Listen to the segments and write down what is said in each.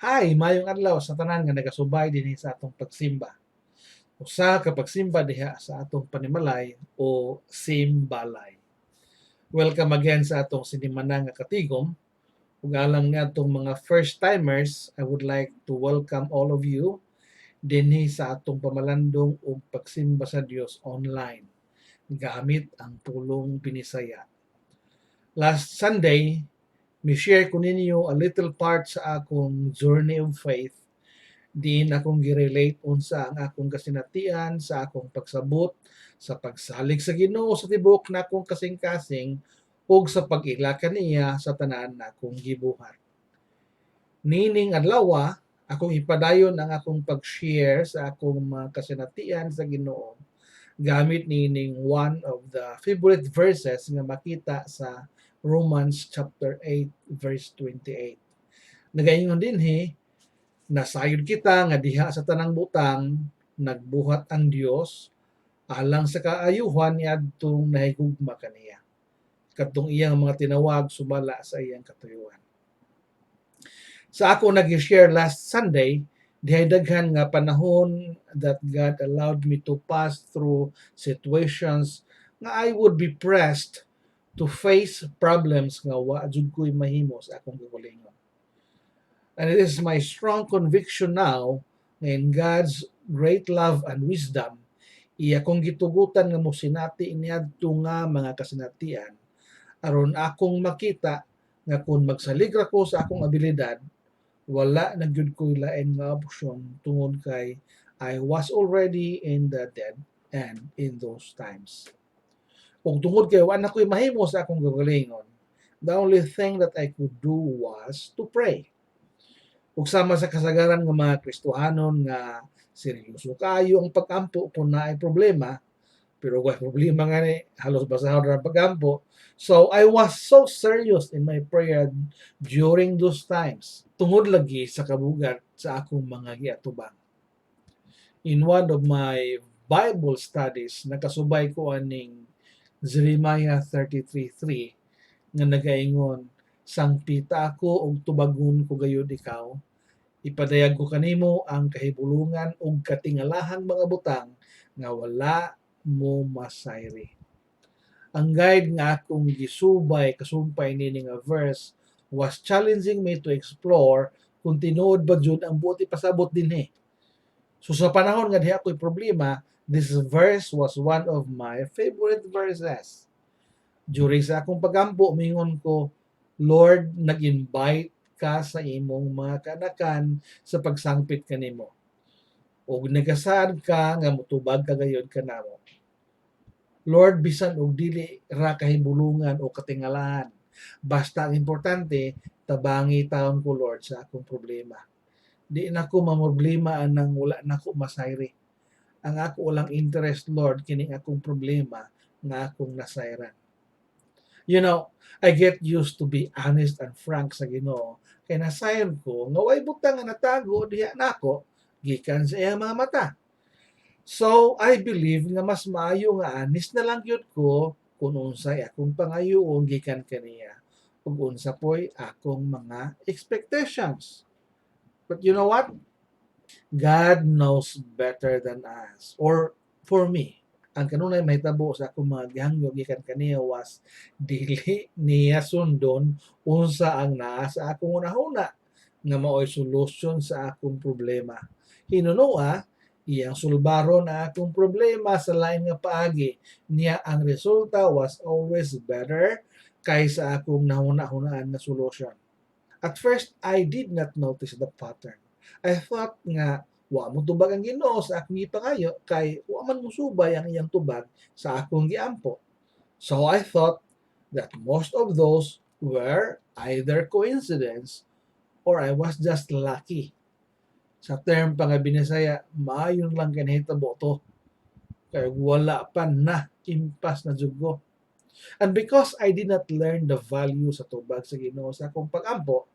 Hi, maayong adlaw sa tanan nga nagasubay dinhi sa atong pagsimba. Usa ka pagsimba diha sa atong panimalay o simbalay. Welcome again sa atong sinimana nga katigom. Ug alang ngadtong mga first timers, I would like to welcome all of you dinhi sa atong pamalandong ug pagsimba sa Dios online gamit ang pulong Binisaya. Last Sunday, mi-share ko ninyo a little part sa akong journey of faith diin akong gi-relate unsa ang akong kasinatian sa akong pagsabot sa pagsalig sa Ginoo sa tibuok nakong kasing-kasing ug sa pag-ila kaniya sa tanan nakong gibuhat. Niining adlaw, akong ipadayon ang akong pag-share sa akong mga kasinatian sa Ginoo gamit niining one of the favorite verses nga makita sa Romans chapter 8 verse 28. Nagaingon dinhi, "Nasayod kita nga diha sa tanang butang nagbuhat ang Dios alang sa kaayuhan niadtong nahigugma kaniya, kadtong iyang mga tinawag sumala sa iyang katuyuan." Sa ako nag-share last Sunday, dihay daghan nga panahon that God allowed me to pass through situations nga I would be pressed to face problems nga wa jud ko'y mahimo sa akong kaugalingon. And it is my strong conviction now nga in God's great love and wisdom, iya kong gitugutan nga mosinati niadto nga mga kasinatian aron akong makita nga kung magsalig ra ko sa akong abilidad, wala na gyud ko'y lain nga opsyon tungod kay I was already in the dead end in those times. Ug tungod kay wa na ko'y mahimo sa akong kaugalingon, the only thing that I could do was to pray. Ug sama sa kasagaran nga mga Kristohanon nga seryoso kaayo ang pag-ampo kung naay problema, pero way problema nga ni halos basahon ra ang pag-ampo. So I was so serious in my prayer during those times tungod lagi sa kabugat sa akong mga giatubang. In one of my Bible studies, nakasubay ko aning Jeremiah 33:3 nga nagaingon, "Sangpita ako ug tubagon ko gayud ikaw. Ipadayag ko kanimo ang kahibulungan ug katingalahang mga butang nga wala mo masayri." Ang guide nga akong gisubay kasumpay niini nga verse was challenging me to explore kung tinuod ba jud ang buot ipasabot dinhi. So sa panahon nga diha ako'y problema, this verse was one of my favorite verses. During sa akong pagampo, mingon ko, "Lord, nag-invite ka sa imong mga kaanakan sa pagsangpit kanimo. Ug nagasaad ka nga motubag ka gayud kanamo. Lord, bisan og dili ra kahibulungan o katingalahan, basta ang importante, tabangi taon ko, Lord, sa akong problema. Di na ko mamroblema anang wala nako masayri. Ang ako lang interest, Lord, kining akong problema nga akong nasayran." I get used to be honest and frank sa Ginoo kay nasayod ko nga way butang nga natago diha nako gikan sa iyang mga mata. So I believe nga mas maayo nga honest na lang gyud ko kung unsay akong pangayoon gikan kaniya ug unsa poy akong mga expectations. But you know what? God knows better than us. Or for me, ang kanunay mahitabo sa akong mga gihangyo gikan kaniya was dili niya sundon unsa ang naa sa akong hunahuna nga maoy solusyon sa akong problema. Hinunoa, iyang sulbaron ang akong problema sa lain nga paagi niya. Ang resulta was always better kaysa akong nahuna-hunaan nga solution. At first, I did not notice the pattern. I thought nga wa mo tubag ang Ginoo sa akong gipangayo kay wa man mosubay ang iyang tubag sa akong giampo. So I thought that most of those were either coincidence or I was just lucky. Sa term pa nga Binisaya, maayon lang kay nahitabo to. Kay wala pa na, impas na jud ko. And because I did not learn the value sa tubag sa Ginoo sa akong pagampo,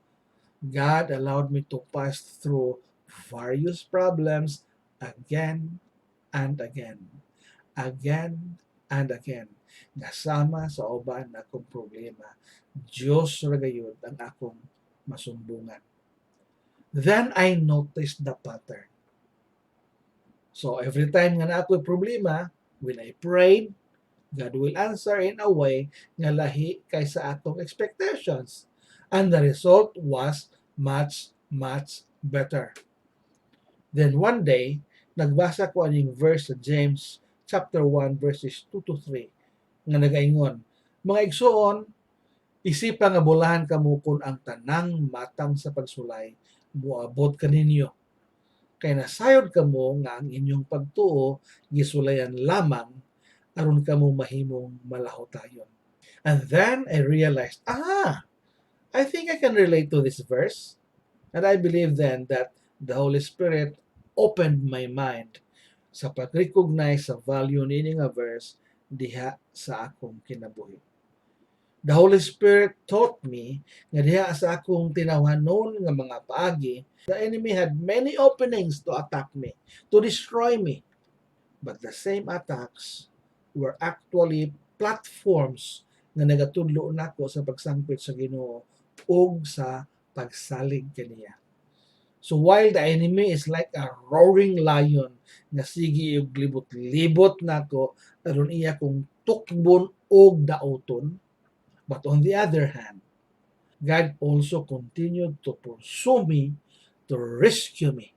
God allowed me to pass through various problems again and again, again and again. Nga sama sa uban akong problema, Diyos ra gayud ang akong masumbungan. Then I noticed the pattern. So every time nga naa ako'y problema, when I prayed, God will answer in a way nga lahi kaysa atong expectations. And the result was much, much better. Then one day, nagbasa ko aning verse sa James chapter 1 verses 2 to 3 nga nagaingon, "Mga igsuon, isipa nga bulahan kamo kung ang tanang matang sa pagsulay moabot kaninyo. Kay nasayod kamo nga ang inyong pagtuo gisulayan lamang aron kamo mahimong malahotayon." And then I realized, ah, I think I can relate to this verse. And I believe then that the Holy Spirit opened my mind sa pag-recognize sa value niini nga verse diha sa akong kinabuhi. The Holy Spirit taught me nga diha sa akong tinawhanon nga mga paagi, the enemy had many openings to attack me, to destroy me. But the same attacks were actually platforms nga nagatudlo nako sa pagsangpit sa Ginoo ug sa pagsalig kaniya. So while the enemy is like a roaring lion nga sige og libot-libot nako aron iya kong tukbon og dauton, but on the other hand, God also continued to pursue me, to rescue me.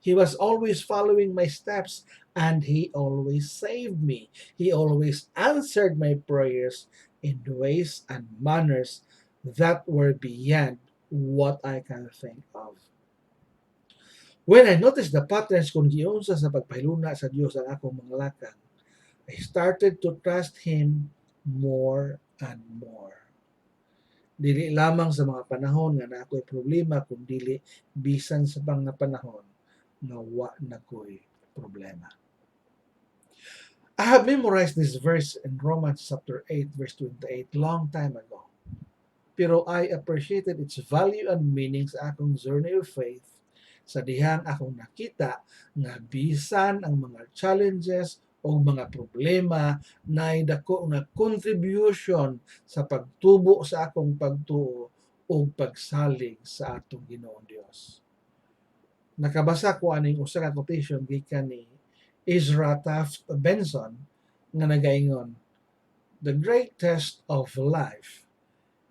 He was always following my steps and He always saved me. He always answered my prayers in ways and manners that were beyond what I can think of. When I noticed the patterns kung giunsa sa pagpahiluna sa Dios ang akong mga lakang, I started to trust Him more and more. Dili lamang sa mga panahon nga naa ko'y problema, kundili bisan sa mga panahon nga wa na ko'y problema. I have memorized this verse in Romans chapter 8 verse 28 long time ago. Pero I appreciated its value and meaning sa akong journey of faith sa dihang akong nakita nga bisan ang mga challenges o mga problema na dako nga contribution sa pagtubo sa akong pagtuo o pagsalig sa atong Ginoong Dios. Nakabasa ko aning usa ka quotation gikan ni Ezra Taft Benson nga nagaingon, "The great test of life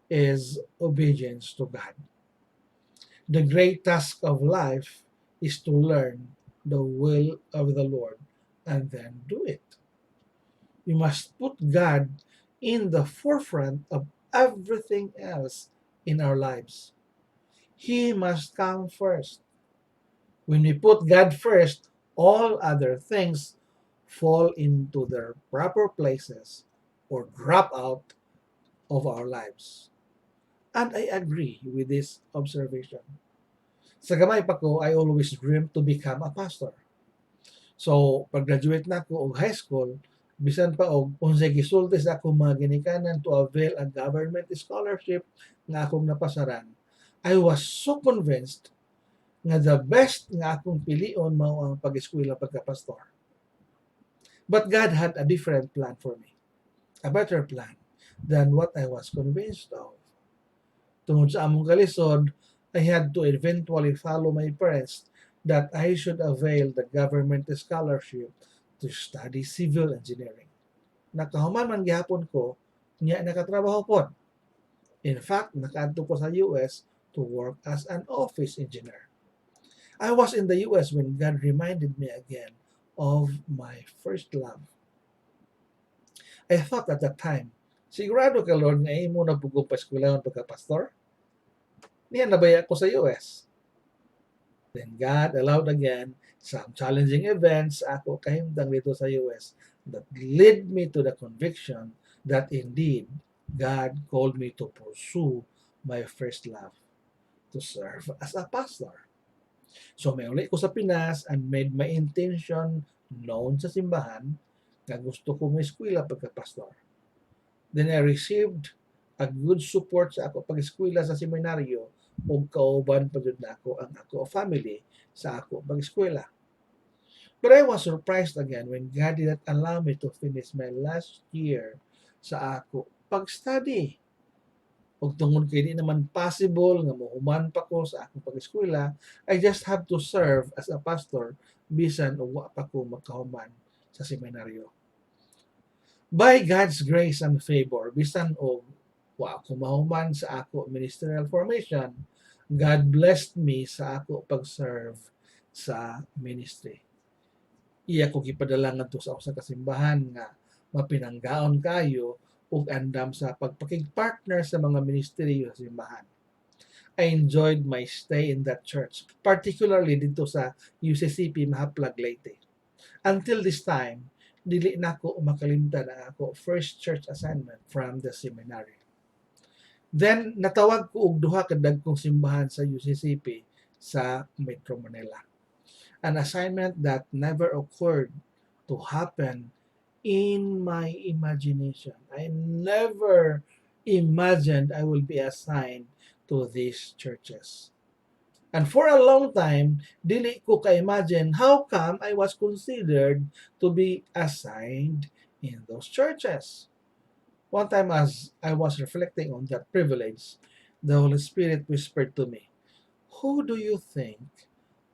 is obedience to God. The great task of life is to learn the will of the Lord and then do it." We must put God in the forefront of everything else in our lives. He must come first. When we put God first, all other things fall into their proper places or drop out of our lives. And I agree with this observation. Sa gamay pa ko, I always dreamed to become a pastor. So, pag-graduate na ako og high school, bisan pa og unsay gisulti sa akong mga ginikanan to avail a government scholarship nga akong napasaran, I was so convinced nga the best nga akong pilion mao ang pag-eskwela pagka-pastor. But God had a different plan for me. A better plan than what I was convinced of. Tungod sa among kalisod, I had to eventually follow my parents that I should avail the government scholarship to study civil engineering. Nakahuman man gihapon ko, nya nakatrabaho pod. In fact, nakaadto ko sa US to work as an office engineer. I was in the US when God reminded me again of my first love. I thought at that time, "Sigurado ka, Lord, nga imo na pud kong paeskwelahon pagka-pastor? Niya nabaya ko sa US." Then God allowed again some challenging events ako kahimtang dito sa US that led me to the conviction that indeed God called me to pursue my first love, to serve as a pastor. So miuli ko sa Pinas and made my intention known sa simbahan nga gusto ko mo-eskwela pagka-pastor. Then I received a good support sa ako pag-eskwela sa seminaryo ug kauban pa jud nako ang ako family sa ako pag-eskwela. But I was surprised again when God did not allow me to finish my last year sa ako pag-study. Ug tungod kay di naman possible nga mohuman pa ko sa akong pag-eskwela, I just have to serve as a pastor bisan og wa pa ko makahuman sa seminaryo. By God's grace and favor, bisan og wa ako mahuman sa ako ministerial formation, God blessed me sa ako pag-serve sa ministry. Iya ko gipadala ngadto sa usa ka simbahan nga mapinanggaon kayo ug andam sa pagpakig-partner sa mga ministeryo sa simbahan. I enjoyed my stay in that church, particularly didto sa UCCP Mahaplag, Leyte. Until this time, dili nako makalimtan ang ako first church assignment from the seminary. Then natawag ko og duha ka dagkong simbahan sa UCCP sa Metro Manila. An assignment that never occurred to happen in my imagination. I never imagined I will be assigned to these churches. And for a long time, dili ko ka-imagine how come I was considered to be assigned in those churches. One time, as I was reflecting on that privilege, the Holy Spirit whispered to me, "Who do you think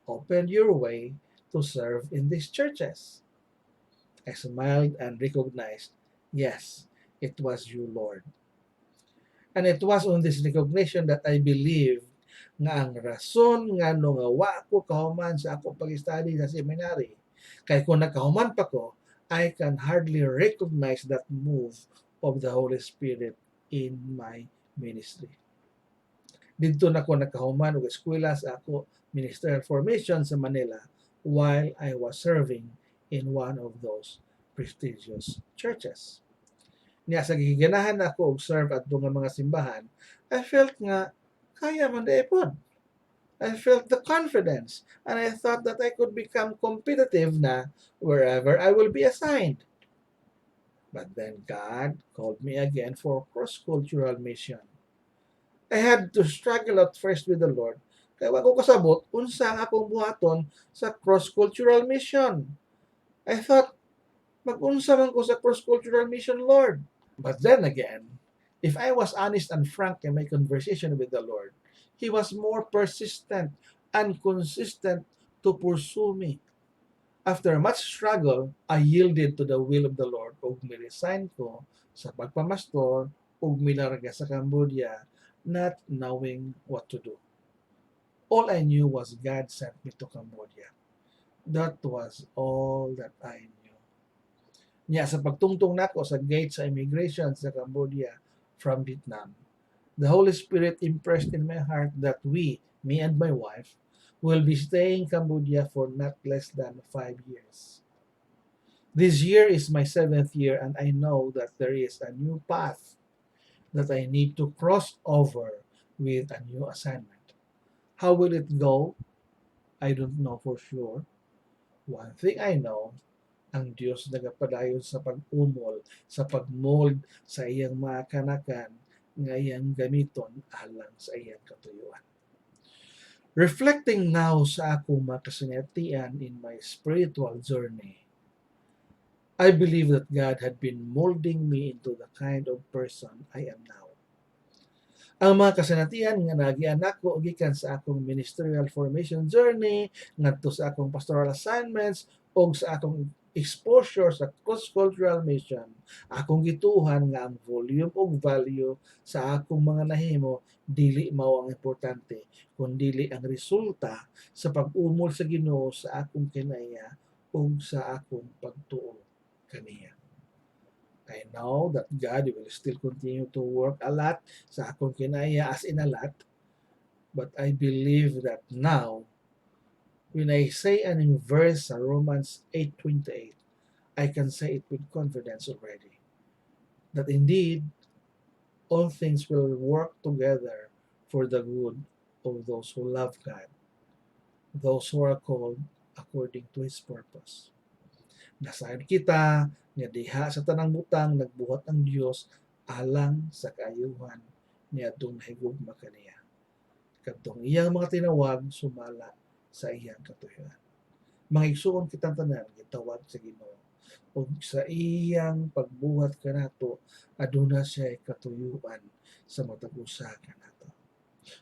opened your way to serve in these churches?" I smiled and recognized, "Yes, it was you, Lord." And it was on this recognition that I believed nga ang rason ngano nga wa ko kahuman sa ako pag-study sa seminary, kay kung nakahuman pa ko, I can hardly recognize that move of the Holy Spirit in my ministry. Didto na ko nakahuman og eskwela sa ako ministerial formation sa Manila while I was serving in one of those prestigious churches. Niya sa giganahan ako og serve adto nga mga simbahan, I felt nga kaya man diay pod. I felt the confidence and I thought that I could become competitive na wherever I will be assigned. But then God called me again for cross-cultural mission. I had to struggle at first with the Lord kay wa ko kasabot unsa ang akong buhaton sa cross-cultural mission. I thought, "Mag-unsa man ko sa cross-cultural mission, Lord?" But then again, if I was honest and frank in my conversation with the Lord, He was more persistent and consistent to pursue me. After much struggle, I yielded to the will of the Lord ug mi-resign ko sa pagpamastor ug milarga sa Cambodia, not knowing what to do. All I knew was God sent me to Cambodia. That was all that I knew. Niya sa pagtungtong nako sa gate sa immigration sa Cambodia from Vietnam, the Holy Spirit impressed in my heart that we, me and my wife, will be staying in Cambodia for not less than 5 years. This year is my seventh year, and I know that there is a new path that I need to cross over with a new assignment. How will it go? I don't know for sure. One thing I know, ang Diyos nagapadayon sa pag-umol, sa pag-mold sa iyang mga kanakan nga iyang gamiton alang sa iyang katuyuan. Reflecting now sa akong mga kasinatian in my spiritual journey, I believe that God had been molding me into the kind of person I am now. Ang mga kasinatian nga naagian nako gikan sa akong ministerial formation journey ngadto sa akong pastoral assignments ug sa akong exposure sa cross-cultural mission, akong gituohan nga ang volume ug value sa akong mga nahimo dili mao ang importante, kundili ang resulta sa pag-umol sa Ginoo sa akong kinaiya ug sa akong pagtuo kaniya. I know that God will still continue to work a lot sa akong kinaiya, as in a lot, but I believe that now, when I say aning verse sa Romans 8:28, I can say it with confidence already that indeed all things will work together for the good of those who love God, those who are called according to His purpose. Nasayod kita nga diha sa tanang butang nagbuhat ang Dios alang sa kaayuhan niadtong nahigugma kaniya, kadtong iyang mga tinawag sumala sa iyang katuyuan. Mga igsuon, kitang tanan gitawag sa Ginoo ug sa iyang pagbuhat kanato aduna siya katuyuan. sa matag usa kanato.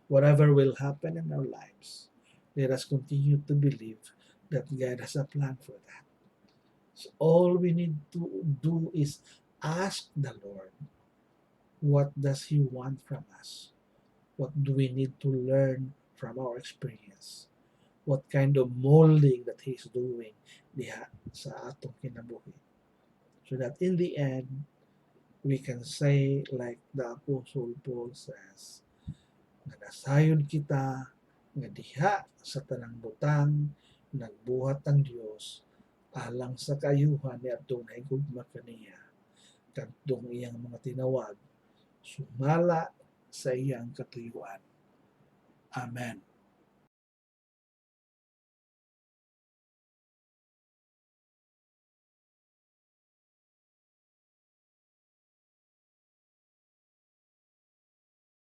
Whatever will happen in our lives, let us continue to believe that God has a plan for that. So all we need to do is ask the Lord, what does He want from us? What do we need to learn from our experience? What kind of molding that He's doing diha sa atong kinabuhi? So that in the end, we can say like the Apostle Paul says, nga nasayod kita nga diha sa tanang butang nagbuhat ang Dios alang sa kaayuhan niadtong nahigugma kaniya, kadtong iyang mga tinawag sumala sa iyang katuyuan. Amen.